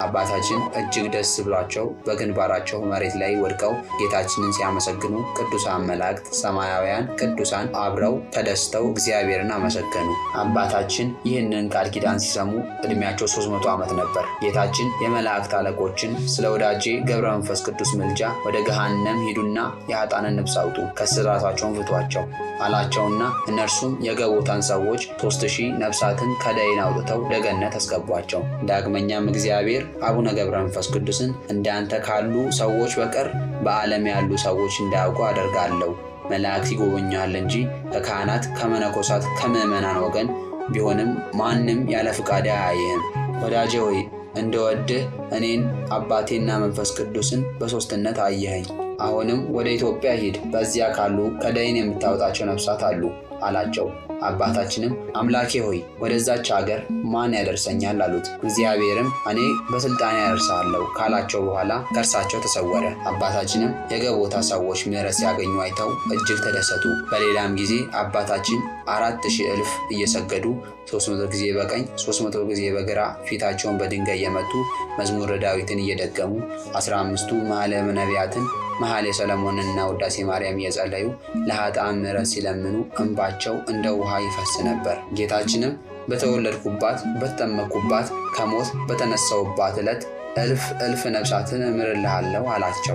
አባታችን እጅግ ደስ ብሏቸው በግንባራቸው መሬት ላይ ወድቀው ጌታችንን ሲያመሰግኑ ቅዱሳን መላእክት፣ ሰማያውያን ቅዱሳን አብረው ተደስተው እግዚአብሔርን አመሰገኑ። አባታችን ይህንን ቃል ኪዳን ሲሰሙ ዕድሜያቸው 300 ዓመት ነበር። ጌታችን የመላእክት አለቆችን ስለ ወዳጄ ገብረ መንፈስ ቅዱስ ምልጃ ወደ ገሃነም ሂዱና የኃጥአንን ነፍስ አውጡ፣ ከእስራታቸውን ፍቷቸው አላቸውና እነርሱም የገቦታን ሰዎች 3000 ነፍሳትን ከደይን አውጥተው ወደ ገነት አስገቧቸው። ዳግመኛም እግዚአብሔር አቡነ ገብረ መንፈስ ቅዱስን እንዳንተ ካሉ ሰዎች በቀር በዓለም ያሉ ሰዎች እንዳያውቁ አደርጋለሁ። መላእክት ይጎበኛል እንጂ ከካህናት ከመነኮሳት ከምዕመናን ወገን ቢሆንም ማንም ያለ ፍቃድ አያይህም። ወዳጄ ሆይ እንደወድህ እኔን አባቴና መንፈስ ቅዱስን በሦስትነት አየኸኝ። አሁንም ወደ ኢትዮጵያ ሂድ፣ በዚያ ካሉ ከደይን የምታወጣቸው ነፍሳት አሉ አላቸው። አባታችንም አምላኬ ሆይ ወደዛች ሀገር ማን ያደርሰኛል አሉት። እግዚአብሔርም እኔ በስልጣን ያደርሳለሁ ካላቸው በኋላ ከእርሳቸው ተሰወረ። አባታችንም የገቦታ ሰዎች ምሕረት ሲያገኙ አይተው እጅግ ተደሰቱ። በሌላም ጊዜ አባታችን 4000 እልፍ እየሰገዱ 300 ጊዜ በቀኝ 300 ጊዜ በግራ ፊታቸውን በድንጋይ የመቱ መዝሙረ ዳዊትን እየደገሙ 15ቱ መኃልየ ነቢያትን መኃልየ ሰለሞንንና ውዳሴ ማርያም እየጸለዩ ለኃጥአን ምሕረት ሲለምኑ እንባቸው እንደ ውሃ ይፈስ ነበር። ጌታችንም በተወለድኩባት በተጠመቅኩባት ከሞት በተነሳሁባት ዕለት እልፍ እልፍ ነፍሳትን እምርልሃለሁ አላቸው።